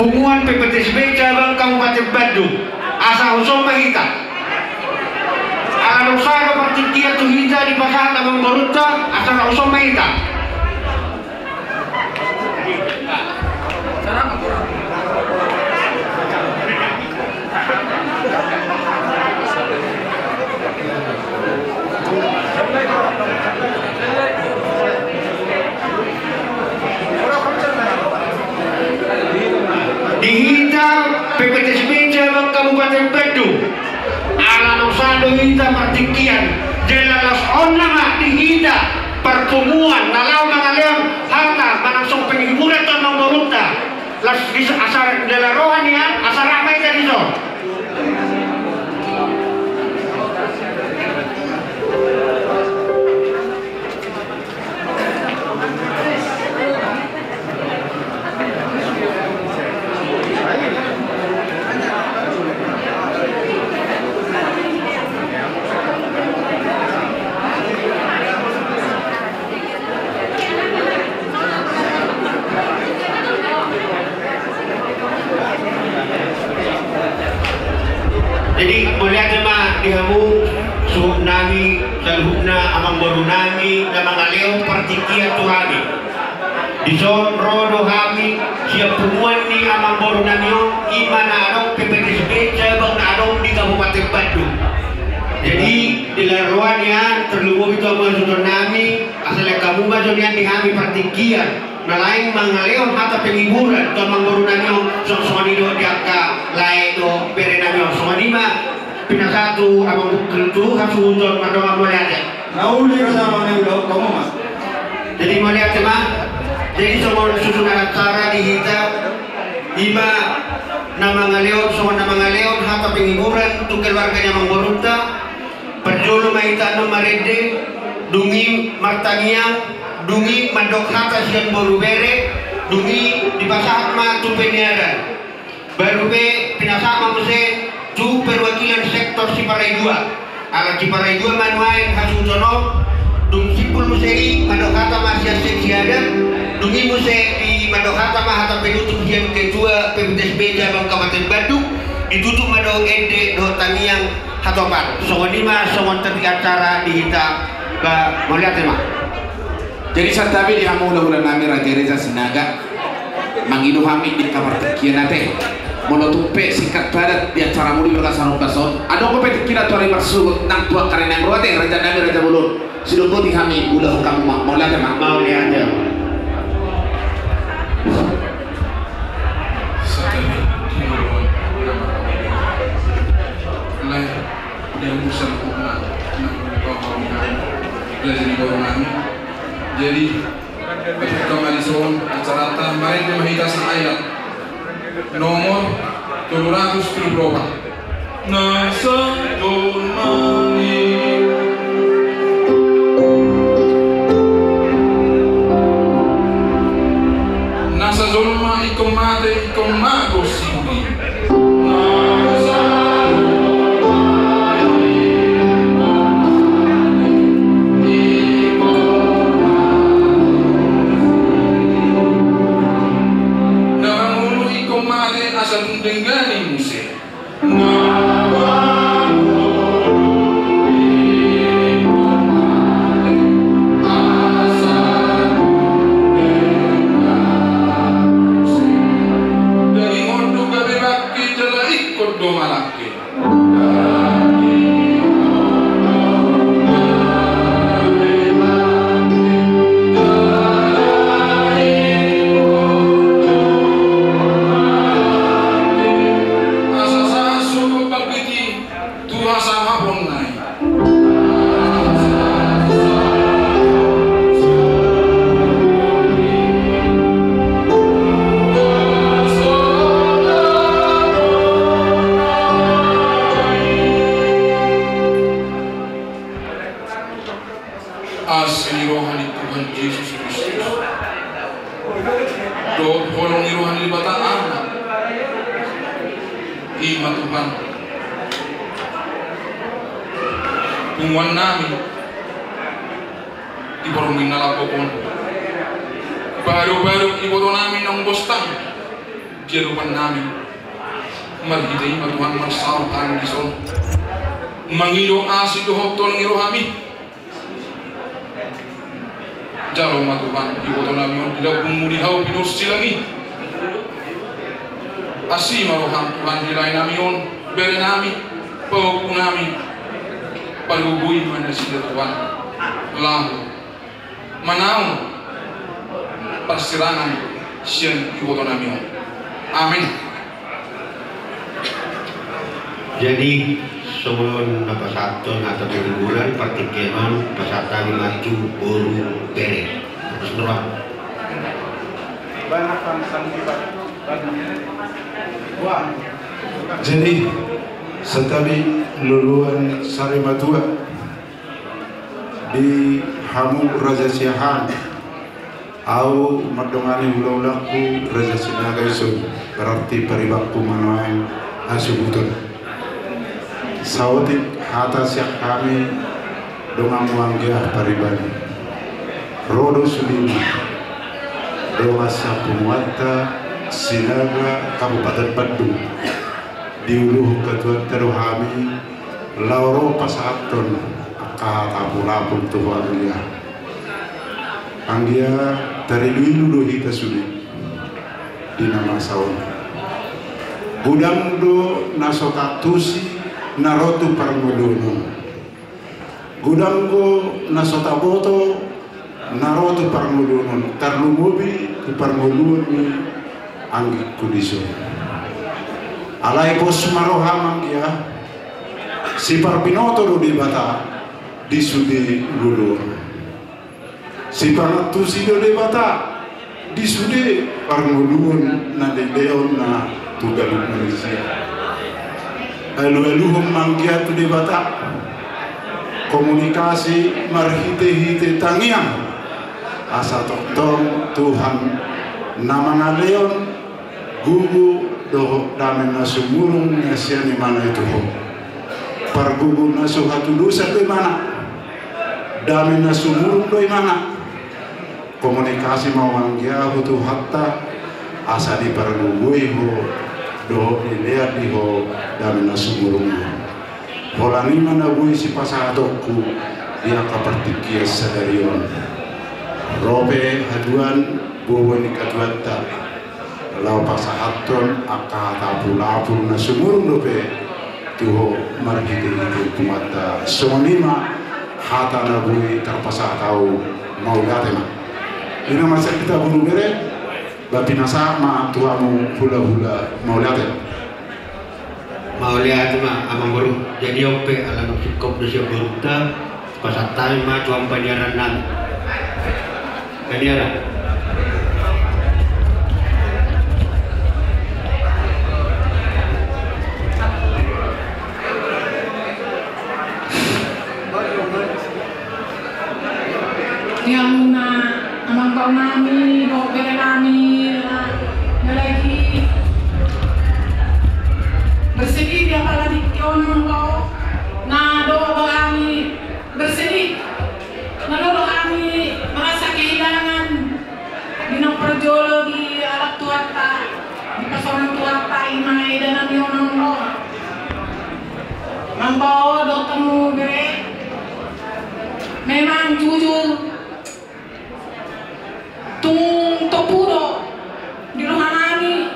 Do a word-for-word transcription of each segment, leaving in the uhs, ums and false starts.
Punguan P P T S B cabang Kabupaten Bandung, asa hosom ma hita. Ala naung sada partingkian tu hita dipasahat amangborunta, asa hosom ma hita. Di hita P P T S B cabang Kabupaten Bandung, ala naung sada do hita partingkian, jala laos on nama di hita parpunguan na laho mangalehon hata manang songon penghiburan tu amangborunta. Laos di asa, jala roha nian, asa rap ma hita dison. Jadi, mauliate ma di hamu, suhut nami, saluhutna amangboru nami, na mangalehon partingkian tu hami. Dison ro do hami, sian punguan ni amangboru nami on, i ma na adong P P T S B cabang na adong di Kabupaten Bandung. Jadi, di lae roha nian, tarlumobi tu hamu hasuhuton nami, asa lean hamu ma jo nian di hami partingkian. Na lain mangalehon hata penghiburan tu amangboru nami on, songon, songon i do di angka lae dohot bere nami on, songon i ma pinasahat tu amang, tu hasuhuton, mardongan mauliate. Na uli do sama ni udah kamu ma. Jadi mauliate ma. Jadi songon susunan acara di hita, i ma na mangalehon, songon na mangalehon hata penghiburan tu keluarga ni amangborunta. Parjolo ma hita annon marende, dung i martangiang, dung i mandok hata sian boru bere, dung i dipasahat ma tu peniaran. Baru pe pinasahat ma muse tu perwakilan sektor Siparai dua. Ala Siparai dua ma nuaeng hasuhuton on, dung simpul muse i mandok hata ma sian seksi adat, dung i muse i mandok hata ma hata penutup sian ketua P P T S B cabang Kabupaten Bandung, ditutup ma dohot ende dohot tangiang. Hatopan, songon i ma songon tadi acara di hita, ba, mauliate ma. Jadi santabi di hamu hulahula nami Raja Reza Sinaga, mangido hami di angka partingkian ate. Molo tung pe singkat padat di acara muli berkasan ombas on. Adong dope tingkina tu ari marsuhut nang tu angka ari na naeng ro ate, raja nami, raja bolon. Sidok boti hami, ulaon hamu ma, mauliate ma. Mauliate. Santabi di hamu hulahula nami. Lae, dia musan hukma, nang hukma hukma, dia jadi baru nami. Jadi, ketika mari son, acaranta, mari dia mahita sang ayat. Nomor tolu ratus tolu puluh opat. Na sajolma i-, na sajolma ingkon mate, ingkon mago si budi. Na sajolma i-, na mangolu ingkon mate asa tung denggan i muse. Daging on do gabe bangke jala ingkon do malangke. Asa sahat sogot bangkit i tu hasangaponna i. Asi ni roha ni Tuhan Jesus Kristus dohot holong ni roha ni Debata Ama, i ma Tuhan, punguan nami di parungin na lambok on. Baru-baru iboto nami naung bostang di adopan nami. Marhite i ma Tuhan marsaor hami dison, mangido asi dohot tolong i rohami. Jalo ma Tuhan iboto nami on di lambungmu di hau pinursilang i. Asi ma roham Tuhan di lae nami on, bere nami, pahompu nami. Pagogoi ma nasida Tuhan laho manaon parsirangan sian iboto nami on. Amin. Jadi songon na pasahathon hata panghiburan partingkian on, pasahat hami ma tu boru bere. Terus terang. Jadi santabi loloan sarimatua di hamu Raja Siahaan. Ahu mandongani hulahulangku Raja Sinaga ison, berarti paribanku ma nuaeng hasuhuton. Saotik hata sian hami donganmu anggia pariban. Ro do sudena dongan sapunguanta Sinaga Kabupaten Bandung. Diuluhon hatuanta do hami laho ro pasahathon angka hata apulapul tu ho anggia. Anggia tariluilu do hita sude di na masa on. Godang do na so taantusi na ro tu parngoluon on. Godang do na so taboto na ro tu parngoluon on, tarlumobi tu parngoluon ni anggingku dison. Alai pos ma roham anggia, siparbinoto do Debata di sude ngolu on. Sipangantusi do Debata di sude parngoluon na dilehonna tu ganup manusia. Alualuhon ma anggia tu Debata komunikasi marhitehite tangiang, asa tongtong Tuhan na mangalehon gogo dohot dame na sumurung na sian Ibana i tu ho. Pargogo na so hatudosan do Ibana, dame na sumurung do Ibana. Komunikasi ma anggia tu Tuhanta asa dipargogoi ho dohot dilehon di ho dame na sumurung i. Holan i ma na boi sipasahatonku di angka partingkian sadari on. Ro pe haduan boaboa ni hatuanta laho pasahathon angka hata apulapul na sumurung dope tu ho marhitehite punguanta. Songon i ma hata na boi tarpasahat ahu. Mauliate ma. Ina masa hita boru bere, ba pinasahat ma tu hamu hulahula. Mauliate. Mauliate ma amangboru. Jadi on pe ala nunga singkop do sian borunta, pasahat hami ma tu hamu paniaran nami. Paniaran. Di hamuna amangboru nami dohot bere nami na lagi bersedih di apala tingki on, amangboru, na dohot do hami bersedih, na dohot do hami merasa kehilangan di na parjolo dialap Tuhanta, dipasahat Tuhanta, i ma eda nami on, amangboru. Amangboru dohot hamu bere, memang jujur tung tompu do di roha nami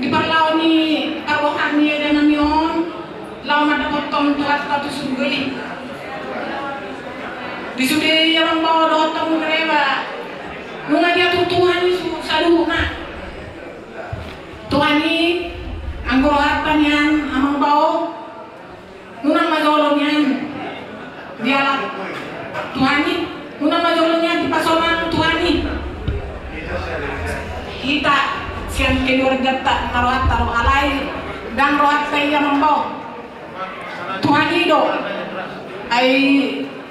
di parlao ni parrohaan ni eda nami on laho mandapothon Tuhanta tu surgo i. Di sude i, amangboru dohot hamu bere, ba nunga diatur Tuhan i su-, saluhutna. Tuhan i, anggo rohanta nian, amangboru, unang ma jolo nian dialap Tuhan i, unang ma jolo nian dipasahat Tuhan i. Hita sian keluarganta na rohanta do, alai ndang rohanta i, amangboru. Tuhan i do. Ai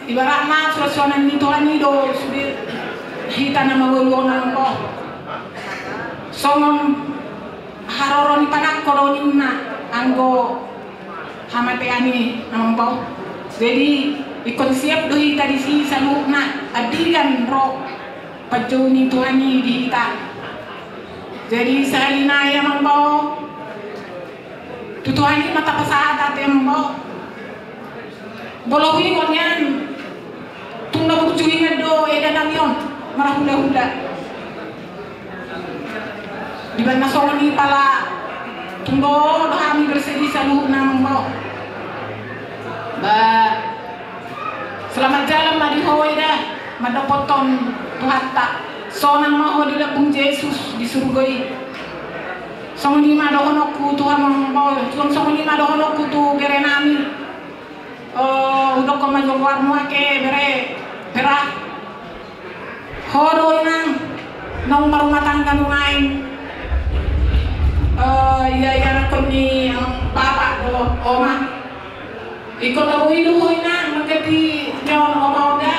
ibaratna suansuanan ni Tuhan i do sude hita na mangolu on, amangboru. Songon haroro ni panangko do ninna anggo hamatean i, amangboru. Jadi ingkon siap do hita disi saluhutna andigan ro panjou ni Tuhan i di hita. Jadi sahali nai amang bao, tu Tuhan i ma tapasahat ate amang bao. Molo huingot nian, tung na burju ingan do eda nami on marhulahula. Di bagasan songon i pala tung do hami bersedih saluhutna amang bao. Ba, selamat jalan ma di ho eda, mandapothon Tuhanta. Sonang ma ho di lambung Jesus di surgo i. Songon i ma dohononku tu hamu amang bao, songon i ma dohononku tu bere nami. Eh, hudokkon ma jo goarmu ate bere Pera. Ho do inang naung marumah tangga nuaeng. Eh, ia, ianakkon ni, eh, bapa do oma. Ingkon na boi do ho inang mangganti ni on oma on da.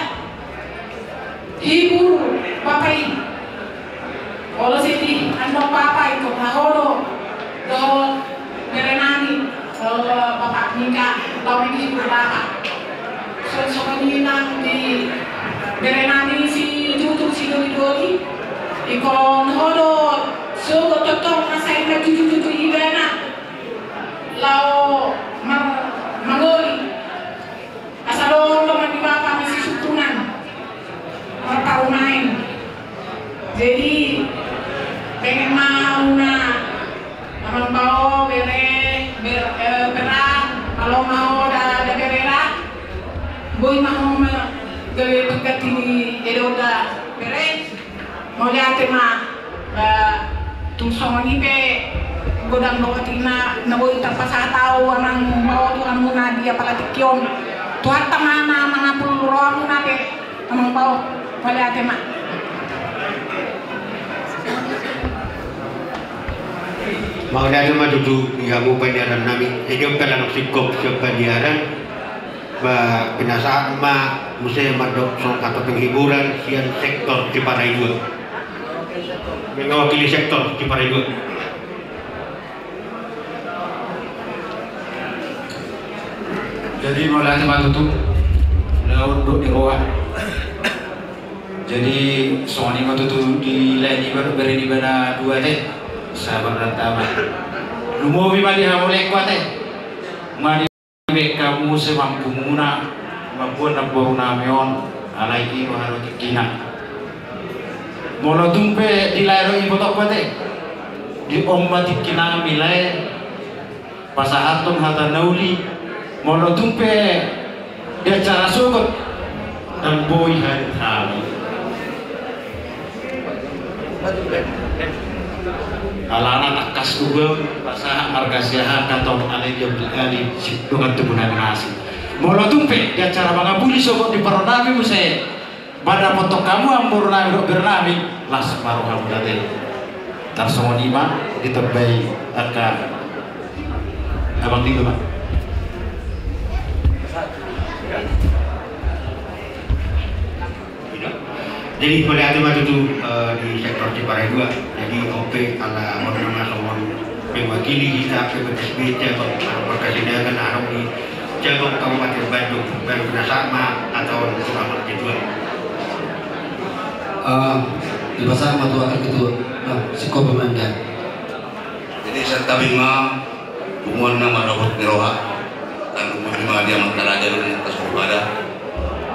Hibur bapa i. Olo sedih andong bapa i, ingkon na ho do dohot bere nami, eh, bapa ni Ika, laho menghibur bapa. Songon i nang di bere nami si Tutu si Doli-doli. Ingkon ho do sogot tongtong na sai na tutu-tutu ibana laho mar-, mangoli. Asa dohot dongan ni bapa na sisungkunan marparumaen. Jadi pengen ma hamuna amang bao, bere, ber-, eh, Pera, malo ma ho da, da bere ra. Boi ma ho ma gabe pengganti ni eda on da bere. Mauliate ma. Ba, tung songon i pe godang do tingki na, na boi tarpasahat ahu amang bao tu hamuna di apala tingki on. Tuhanta ma na mangapul rohamuna pe amang bao. Mauliate ma. Mauliate ma tutu di hamu pandiaran nami. Jadi on pe ala nunga singkop sian pandiaran. Ba, pinasahat ma muse mandok songon hata penghiburan sian sektor Ciparai dua. Mewakili sektor Ciparai dua. Jadi mauliate ma tutu. Laut do di roha. Jadi songon i ma tutu di lae niba dohot bere niba na dua ate. Sabar dan tabah. Lumobi ma di hamu laengku ate. Mauliate. Be hamu muse mampuan muna mamboan namboru nami on, alai i do haru tingkina. Molo tung pe di lae do ibotongku ate, di on ma tingki nami lae pasahathon hata na uli. Molo tung pe di acara sogot, ndang boi hadir hami. Alana tangkas do hupasahat marga Siahaan, tong ale dia beli ali si dongan tubu nami nasi. Molo tung pe di acara mangapuli sogot di parro nami muse, ba dapothon hamu amboru nami dohot bere nami, las ma rohamuna ate. Tarsongon i ma ditambai angka abang niba ma. Jadi mauliate ma tutu, eh, di sektor Ciparai dua. Jadi on pe ala on nama songon mewakili hita P B T S B cabang Marga Sinaga na adong di cabang Kabupaten Bandung. Baru pinasahat ma hata on tu amang ketua. Eh, dipasahat ma tu amang ketua. Nah, singkop ma enda. Jadi santabi ma. Punguan na marhabot ni roha, tarlumobi ma di amanta raja dohot amanta soripada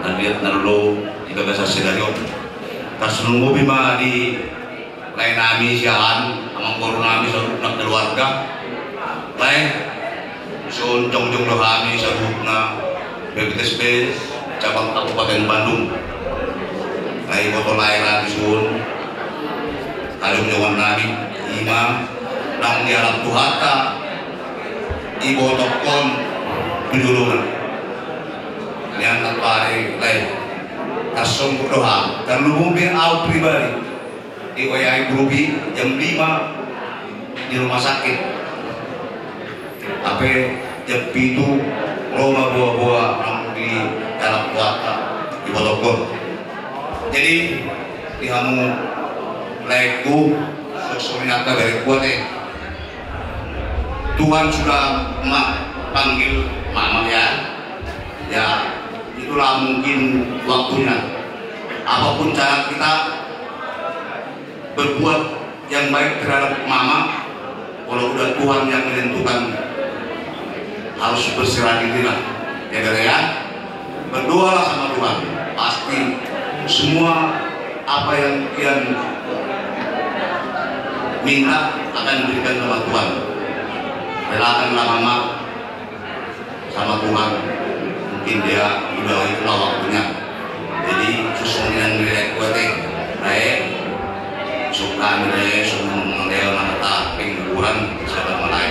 na liat na lolo di bagasan sadari on. Tarlumobi ma di lae nami Siahaan, amangboru nami saluhutna keluarga. Lae, dison jongjong do hami saluhutna P B T S B cabang Kabupaten Bandung. Lae, iboto lae ra dison. Hajongjongon nami ima naung dialap Tuhanta, ibotongkon tu jolona. Nian na pari lae, tarsonggot do hami, tarlumobi ahu pribadi, dioyai grup i jam lima di rumah sakit. Hape jam pitu ro ma boaboa naung dialap Tuhanta, ibotongkon. Jadi di hamu laengku, songon i angka berengku ate, Tuhan sudah memanggil mama ya. Ya, itulah mungkin waktunya. Apapun cara kita berbuat, yang baik terhadap mama, kalau udah Tuhan yang menentukan, harus berserah dirilah. Ya, Dara, ya. Berdoalah sama Tuhan. Pasti semua apa yang pian minta akan diberikan sama Tuhan. Relakanlah mama sama Tuhan. Mungkin dia udah itulah waktunya. Jadi, khusus dengan nilai kuat, eh, baik. Suka nilai semua mengenai mana tak penguburan, siapa mulai.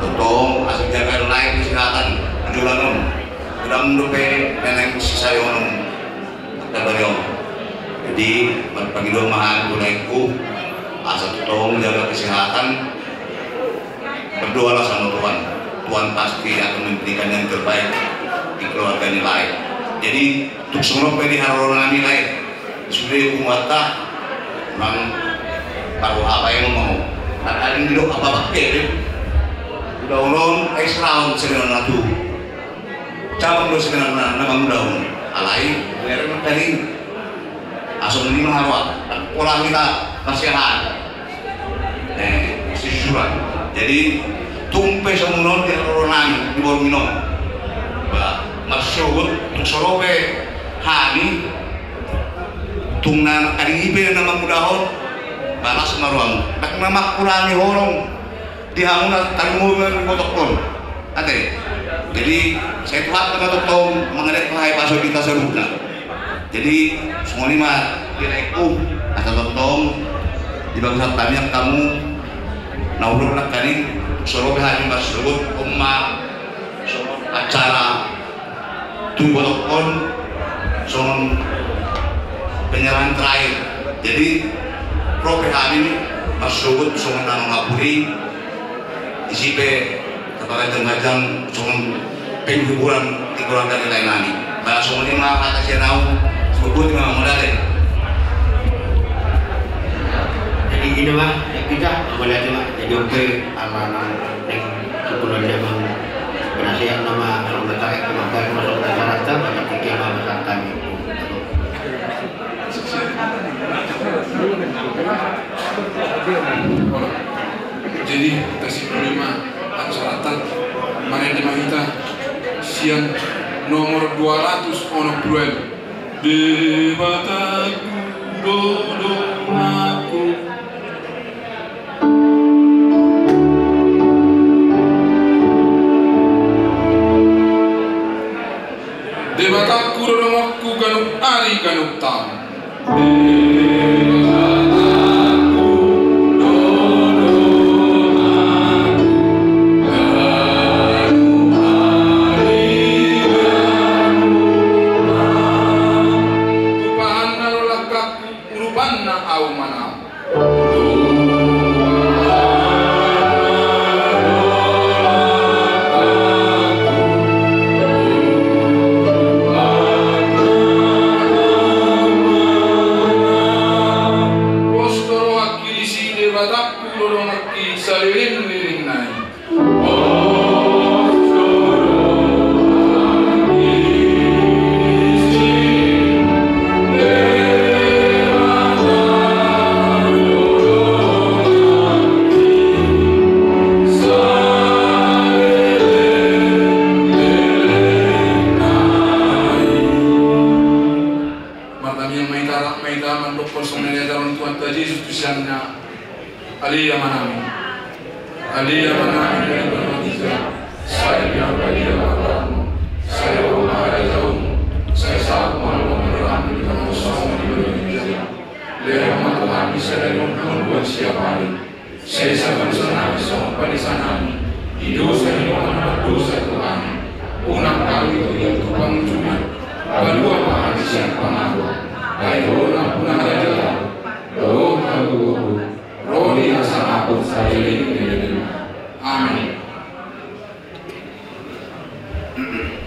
Totong, asik jaga lain kesehatan. Jualan. Udah mendupe neneng sisa yonong. Jadi, marpangido ma hami tu laengku, asa tong jaga kesehatan, berdoalah sama Tuhan. Tuhan pasti akan memberikan yang terbaik di keluarga ni lae. Jadi, tung songon on pe di haroro nami lae, sude ku mata, mang baru apa yang mau. Nah, ada yang didok apa pakai, deh. Udah ulon, eh, seraun, sedang natu. Cabang do sebenarna na mangudahon, alai bereng tadi. Asal lima harwa, pola kita masiahan. Eh, sisuran. Jadi, tung pe songon on di haroro nami, di borngin on. Ba, marsogot, tung so ro pe hami, tung na, tadi ipe na mangudahon, balas ma roham. Ndang na mangkurangi holong. Di hamu na tarlumobi ma di botokkon. Ate. Jadi, sai Tuhan ma tongtong mangalehon hahipason di hita saluhutna. Jadi, songon i ma di laengku, asa tongtong di bagasan tangiang hamu, na unduk nangkaning, so ro pe hami marsogot, on ma, songon acara tu botokkon songon penyerahan terakhir. Jadi, ro pe hami marsogot songon na mangapuli, isi pe tapaganjang-ganjang songon penghiburan di keluarga ni lae nami. Ba songon i ma hata sian ahu, sibut ma mauliate. Jadi, i ma, ya, kita mauliate ma. Jadi, on pe ala nang, neng, sipulon dia mang penasehat nama, songon na tarek, nama baik, nama songon na tarata, maka tiga nama santani. Jadi, tasimpuli ma acaranta, marende ma hita sian nomor dua ratus onom pulu. Debataku do donganku. Debataku do donganku ganup ari ganup taon. Debataku do donganku ganup ari ganup taon. Tumpahanna do langkangku, urupanna ahu manaon. Pos do rohangki disi, Debatangku do donganki saleleng-lelengna i. Martangiang ma hita, rap ma hita mandokkon songon na niajarhon Tuhanta Jesus tu sianna. Ale Amanami. Ale Amanami na di banua ginjang, sai pinarbadia ma goarmu, sai ro ma harajaonmu, sai saut ma lomo ni roham di banua on songon na di banua ginjang. Lehon ma tu hami sadari on hangoluan siapari. Sesa ma dosanami songon panesanami di dosa ni dongan na mardosa tu hami. Unang tanggung hami tu pangunjunan. Palua ma hami sian pangago. Ai Ho do nampuna harajaon, dohot hagogoon, ro di hasangapon saleleng ni lelengna. Amin.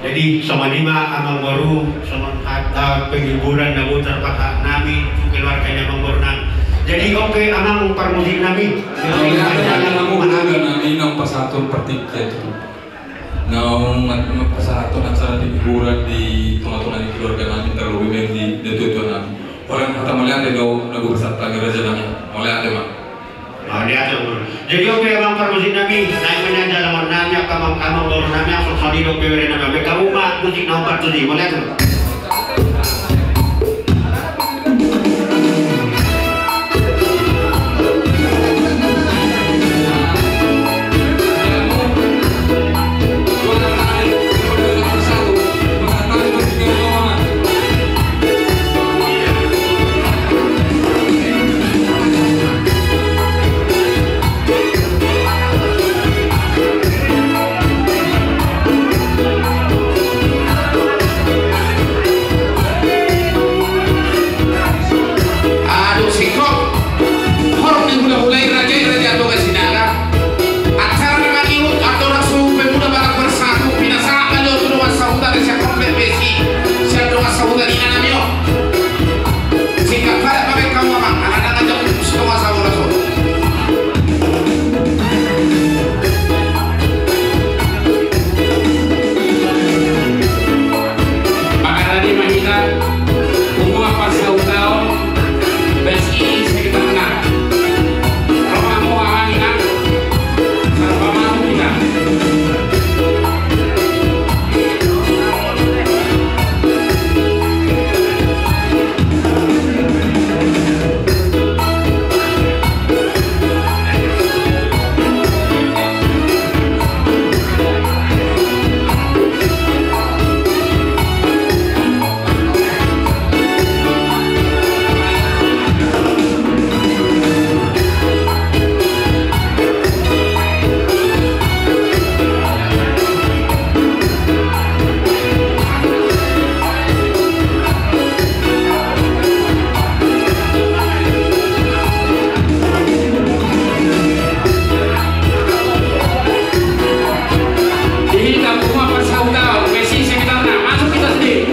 Jadi, songon i ma amang boru, songon hata penghiburan na boi tarpasahat nami tu keluarga ni amang boru nami. Jadi, oke, amang parmusik nami. Oke, amang parmusik nami, naung pasahathon partingkian tu. Naung, naung pasahathon acara penghiburan di tonga-tonga ni keluarga nami, tarlumobi ma di, di tua-tua nami. Holan hata mauliate do na boi pasahat hami raja nami. Mauliate ma. Mauliate ma. Jadi on pe amang parmusik nami, naeng ma nian jala ngon nami, angka amang, amang boru nami, angka songon i dope bere nami, baen hamu ma musik na hombar tusi, mauliate ma. Aduh, singkop. Horong ni hulahula i, raja i, raja Toga Sinaga. Acara na mangihut andorang so pemuda batak bersatu, pinasahat ma jo tu dongan sahuta, sian Komplek Besi, sian dongan sahuta ni inanami on. Singkat padat ma baen hamu amang, ala ndang ajak tu dongan sahuta on. Mangharani ma hita, punguan parsahutaon, besi sekitarna. Ro hamu amang inang, sarpamatu hita. Di hita punguan parsahutaon, besi sekitarna, masuk hita sendiri.